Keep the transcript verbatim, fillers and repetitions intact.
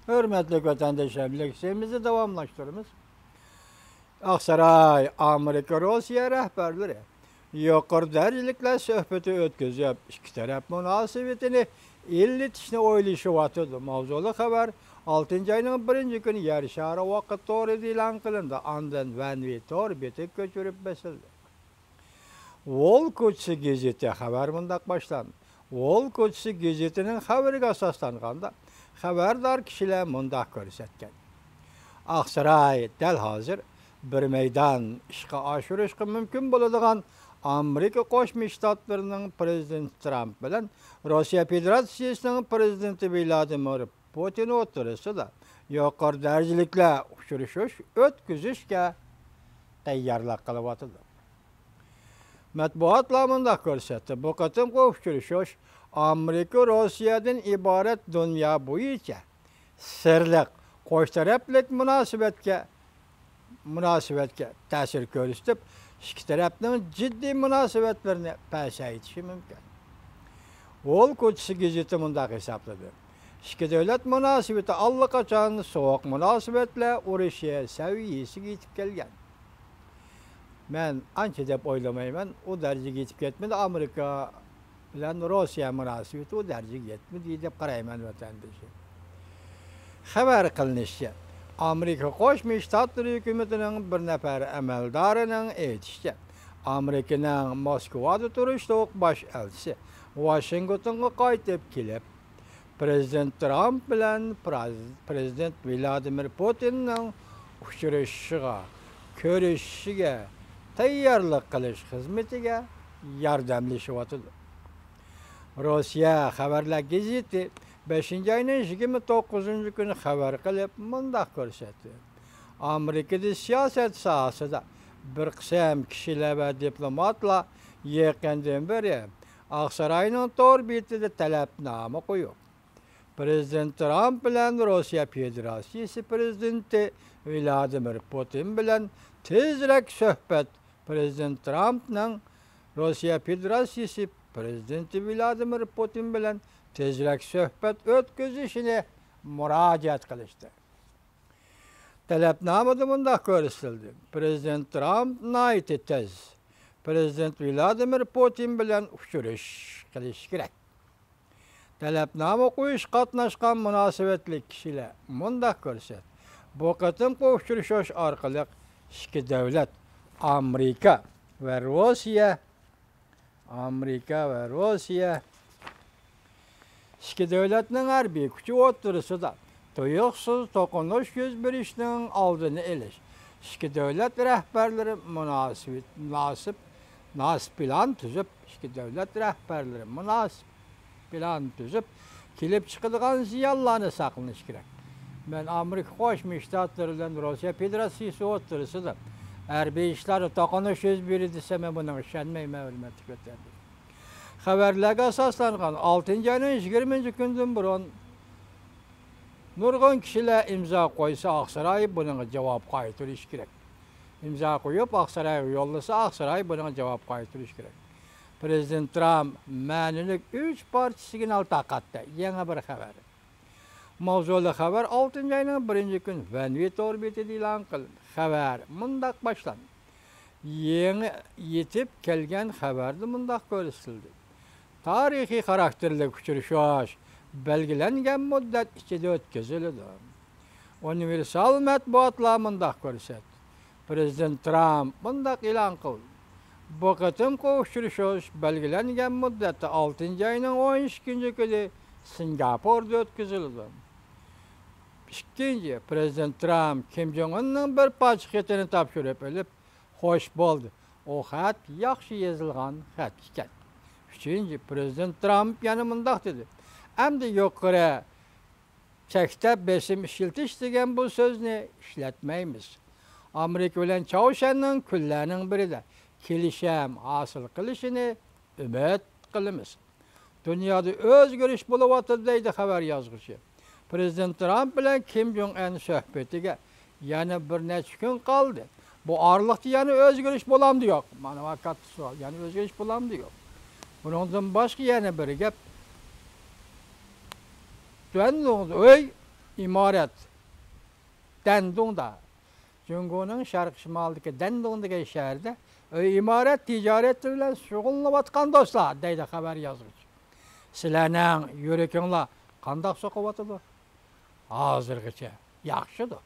ھۆرمەتلىك ۋەتەنداشلار، لېكسىيەمىزنى داۋاملاشتۇرىمىز. ئاقساراي، ئامېرىكا، روسىيە رەھبەرلىرى يۇقىرى دەرىجىلىكلەر سۆھبىتى ئۆتكۈزۈپ، ئىككى تەرەپ مۇناسىۋىتىنى ئىللىتىشنى ئويلىشىۋاتىدۇ. ماۋزۇلۇق خەۋەر ئالتىنچى ئاينىڭ بىرىنچى كۈنى يەر شارى ۋاقىت تورىدا ئېلان قىلىندى. ئاندىن ۋەنۋى تور بېتى كۆچۈرۈپ بېسىلدى. ۋول كوچىسى گېزىتى خەۋەر مۇنداق باشلاندى. ۋول كوچىسى گېزىتىنىڭ خەۋىرىگە ئاساسلانغاندا، خەۋەردار كىشىلەر مۇنداق كۆرسەتكەن: ئاقساراي دەل ھازىر بىر مەيدان ئىشقا ئاشۇرۇشقا مۇمكىن بولىدىغان ئامېرىكا قوشما شتاتلىرىنىڭ پىرېزىدېنتى ترامپ بىلەن روسىيە فېدېراتسىيىسىنىڭ پىرېزىدېنتى ۋلادىمىر پۇتىن ئوتتۇرىسىدا يۇقىرى دەرىجىلىكلەر ئۇچرىشىش ئۆتكۈزۈشكە تەييارلىق قىلىۋاتىدۇ. مەتبۇئاتلار مۇنداق كۆرسەتتى: بۇ قېتىمقى ئۇچرىشىش ئامېرىكا روسىيەدىن ئىبارەت دۇنيا بويىچە سىرلىق، قوش تەرەپلىك مۇناسىۋەتكە، مۇناسىۋەتكە تەسىر كۆرسىتىپ، ئىككى تەرەپنىڭ جىددىي مۇناسىۋەتلىرىنى پەسەيتىشى مۇمكىن. ۋول كوچىسى گېزىتى مۇنداق ھېسابلىدى: ئىككى دۆلەت مۇناسىۋىتى ئاللىقاچان سوغۇق مۇناسىۋەتلەر ئۇرۇشى سەۋىيەسىگە يېتىپ كەلگەن. مەن ئانچە دەپ ئويلىمايمەن، ئۇ دەرىجىگە يېتىپ كەتمىدى. ئامېرىكا بىلەن روسىيە مۇناسىۋىتى ئۇ دەرىجىگە يەتمىدى دەپ قارايمەن، ۋەتەندىشىم. خەۋەر قىلىنىشىچە، ئامېرىكا قوشما شتاتلىرى ھۆكۈمىتىنىڭ بىر نەپەر ئەمەلدارىنىڭ ئېيتىشىچە، ئامېرىكىنىڭ موسكۋادا تۇرۇشلۇق باش ئەلچىسى ۋاشىنگتونغا قايتىپ كېلىپ، پىرېزىدېنت ترامپ بىلەن پراز-، پىرېزىدېنت ۋلادىمىر پۇتىننىڭ ئۇچرىشىشىغا، كۆرۈشۈشىگە تەييارلىق قىلىش خىزمىتىگە ياردەملىشىۋاتىدۇ. روسىيە خەۋەرلەر گېزىتى بەشىنچى ئاينىڭ يىگىرمە توققۇزىنچى كۈنى خەۋەر قىلىپ، مۇنداق كۆرسەتتى: ئامېرىكىدا سىياسەت ساھەسىدە بىر قىسىم كىشىلەر ۋە دىپلوماتلار يېقىندىن بېرى ئاقساراينىڭ تور بېتىدە تەلەپنامە قويۇپ، پىرېزىدېنت ترامپ بىلەن روسىيە فېدېراتسىيىسى پىرېزىدېنتى ۋلادىمىر پۇتىن بىلەن تېزرەك سۆھبەت، پىرېزىدېنت ترامپنىڭ روسىيە فېدېراتسىيىسى پىرېزىدېنتى ۋلادىمىر پۇتىن بىلەن تېزرەك سۆھبەت ئۆتكۈزۈشىنى مۇراجىئەت قىلىشتى. تەلەپنامىدە مۇنداق كۆرسىتىلدى: پىرېزىدېنت ترامپ ناھايىتى تېز پىرېزىدېنت ۋلادىمىر پۇتىن بىلەن ئۇچرىشىش قىلىشى كېرەك. تەلەپنامە قويۇشقا قاتناشقان مۇناسىۋەتلىك كىشىلەر مۇنداق كۆرسەتتى: بۇ قېتىمقى ئۇچرىشىش ئارقىلىق ئىككى دۆلەت، ئامېرىكا ۋە روسىيە، ئامېرىكا ۋە روسىيە ئىككى دۆلەتنىڭ ھەربىي كۈچى ئوتتۇرىسىدا تۇيۇقسىز توقۇنۇش يۈز بېرىشنىڭ ئالدىنى ئېلىش، ئىككى دۆلەت رەھبەرلىرى مۇناسىۋەت، مۇناسىپ، مۇناسىپ پىلان تۈزۈپ، ئىككى دۆلەت رەھبەرلىرى مۇناسىپ پىلان تۈزۈپ، كېلىپ چىقىدىغان زىيانلارنى ساقلىنىش كېرەك. مەن ئامېرىكا قوشما شتاتلىرى بىلەن روسىيە فېدېراتسىيىسى ئوتتۇرىسىدا ھەربىي ئىشلاردا توقۇنۇش يۈز بېرىدۇ دېسە، مەن بۇنىڭغا ئىشەنمەيمەن، ھۆرمەتلىك ۋەتەندىشىم. خەۋەرلەرگە ئاساسلانغان، ئالتىنچى ئاينىڭ يىگىرمىنچى كۈنىدىن بۇرۇن نۇرغۇن كىشىلەر ئىمزا قويسا، ئاقساراي بۇنىڭغا جاۋاب قايتۇرۇشى كېرەك. ئىمزا قويۇپ، ئاقسارايغا يوللىسا، ئاقساراي بۇنىڭغا جاۋاب قايتۇرۇشى كېرەك. پىرېزىدېنت ترامپ مەنىلىك ئۈچ پارچە سىگنال تارقاتتى. يېڭى بىر خەۋەر. ماۋزۇلۇق خەۋەر ئالتىنچى ئاينىڭ بىرىنچى كۈنى ۋەنۋى تور بېتىدە ئېلان قىلىندى. خەۋەر مۇنداق باشلاندى. يېڭى يېتىپ كەلگەن خەۋەردە مۇنداق كۆرسىتىلدى: تارىخىي خاراكتېرلىك ئۇچرىشىش بەلگىلەنگەن مۇددەت ئىچىدە ئۆتكۈزۈلىدۇ. ئۇنىۋېرسال مەتبۇئاتلار مۇنداق كۆرسەتتى. پىرېزىدېنت ترامپ مۇنداق ئېلان قىلدى: بۇ قېتىمقى ئۇچرىشىش بەلگىلەنگەن مۇددەتتە ئالتىنچى ئاينىڭ ئون ئىككىنچى كۈنى سىنگاپوردا ئۆتكۈزۈلىدۇ. ئىككىنچى، پىرېزىدېنت ترامپ كىم جوڭ ئۇننىڭ بىر پارچە خېتىنى تاپشۇرۇپ ئېلىپ، خوش بولدى، ئۇ خەت ياخشى يېزىلغان خەت ئىكەن. ئۈچىنچى، پىرېزىدېنت ترامپ يەنە مۇنداق دېدى: ئەمدى يۇقىرى چەكتە بېسىم ئىشلىتىش دېگەن بۇ سۆزنى ئىشلەتمەيمىز. ئامېرىكا بىلەن چاۋشيەننىڭ كۈنلەرنىڭ بىرىدە كېلىشىم ھاسىل قىلىشىنى ئۈمىد قىلىمىز. دۇنيادا ئۆزگىرىش بولۇۋاتىدۇ، دەيدۇ خەۋەر يازغۇچى. پىرېزىدېنت ترامپ بىلەن كىم جوڭ ئەن سۆھبىتىگە يەنە بىر نەچچە كۈن قالدى. بۇ ئارىلىقتا يەنە ئۆزگىرىش بولامدۇ يوق؟ مانا بۇ كاتتا سوئال. يەنە ئۆزگىرىش بولامدۇ يوق؟ بۇنىڭدىن باشقا يەنە بىر گەپ. دۇەنلۇڭ ئۆي ئىمارەت دەندۇڭدا، جۇڭگونىڭ شەرقىي شىمالىدىكى دەندۇڭ دېگەن شەھەردە ئۆي ئىمارەت تىجارىتى بىلەن شۇغۇللىنىۋاتقان دوستلار، دەيدۇ خەۋەر يازغۇچى. سىلەرنىڭ يۈرىكىڭلار قانداق سوقۇۋاتىدۇ؟ ھازىرغىچە ياخشىدۇ.